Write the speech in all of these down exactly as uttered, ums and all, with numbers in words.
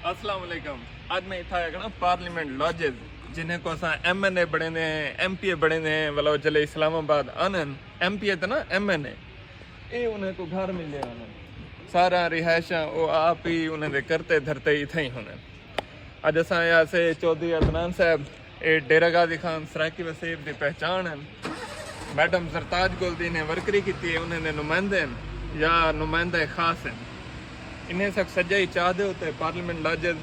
السلام علیکم۔ اڄ میں اتھاں آیا کھڑا پارلیمنٹ لاجز، جنہیں کوں اساں ایم این اے بݨیندے ہیں، ایم پی اے بݨیندے ہیں، ولا او جلے اسلام آباد آنن، ایم پی اے تے نہ، ایم این اے۔ اے انہیں کوں گھر ملے ہوندن۔ سارا رہائشاں او آپ ہی انہیں دے کرتے دھرتے ہی تھئی ہوندن۔ اڄ اساں آیا سے چودھری عدنان صاحب، اے ڈیرہ غازی خان سرائیکی وسیب دی پہچاݨ ہن۔ میڈم زرتاج گل دی انہیں ورکری کیتی ہے، انہیں دے نمائندے ہن یا نمائندہ خاص ہن۔ انہیں سک سجے ہی چاہ دے اتے پارلیمنٹ لاجز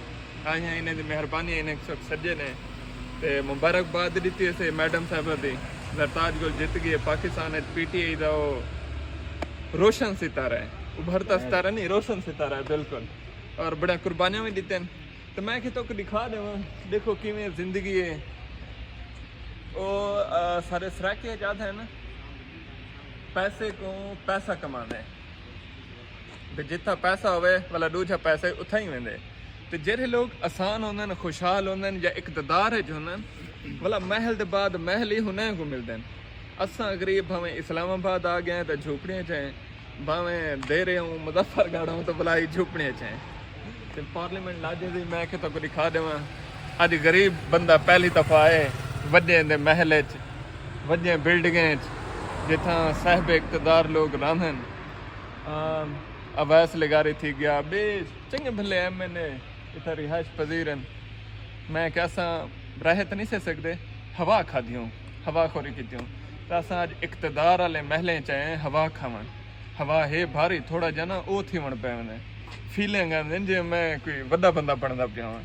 آئیاں، انہیں دی مہربانی، انہیں سک سجے نے تے مبارکباد ݙتی اسے میڈم صاحبہ دی۔ زرتاج گل جت ڳئی ہے، پاکستان اچ پی ٹی آئی دا او روشن ستارہ ہے، ابھرتا ستارہ نہیں، روشن ستارہ ہے بالکل۔ اور بڑیاں قربانیاں وی ݙتن۔ تے میں کہ تہاکوں ݙکھا ݙیواں، ݙیکھو کیویں زندگی ہے۔ او، آ، سارے سرائیکی اچ آہدے ہن، پیسے کوں پیسہ کماندے۔ بھئی جتھاں پیسہ ہووے، ولا ݙوجھا پیسہ اتھاں ہی ویندے۔ تے جیڑھے لوگ آسان ہوندن، خوشحال ہوندن یا اقتدار اچ ہوندن، ولا محل دے بعد محل ہی انہیں کوں ملدن۔ اساں غریب بھاویں اسلام آباد آ ڳئے ہیں تے جھوپڑیاں اچ ہیں، بھاویں دیرے ہوں، مظفر گڑھ ہوں، تے ولا ہی جھوپڑیاں اچ ہیں۔ تے پارلیمنٹ لاجز دی میں کہ تہاکوں ݙکھا ݙیواں۔ اڄ غریب بندہ پہلی دفعہ آئے وݙیں دے محل اچ، وݙیں بلڈنگیں اچ، جتھاں صاحب اقتدار لوگ رہندن۔ آم، اویس لغاری تھی ڳیا، ٻئے چنڳے بھلے ایم این اے اتھاں رہائش پذیر ہن۔ میں کہ اساں رہ تے نہیں سے سڳدے، ہوا کھادیوں، ہوا خوری کیتیوں۔ تے اساں اڄ اقتدار والے محلیں چ آئے ہیں ہوا کھاوݨ۔ ہوا ہے بھاری، تھوڑا جیہا نا او تھیوݨ پئے ویندے۔ فیلنگ آندی جے میں کوئی وݙا بندہ بݨدا پیا ہاں۔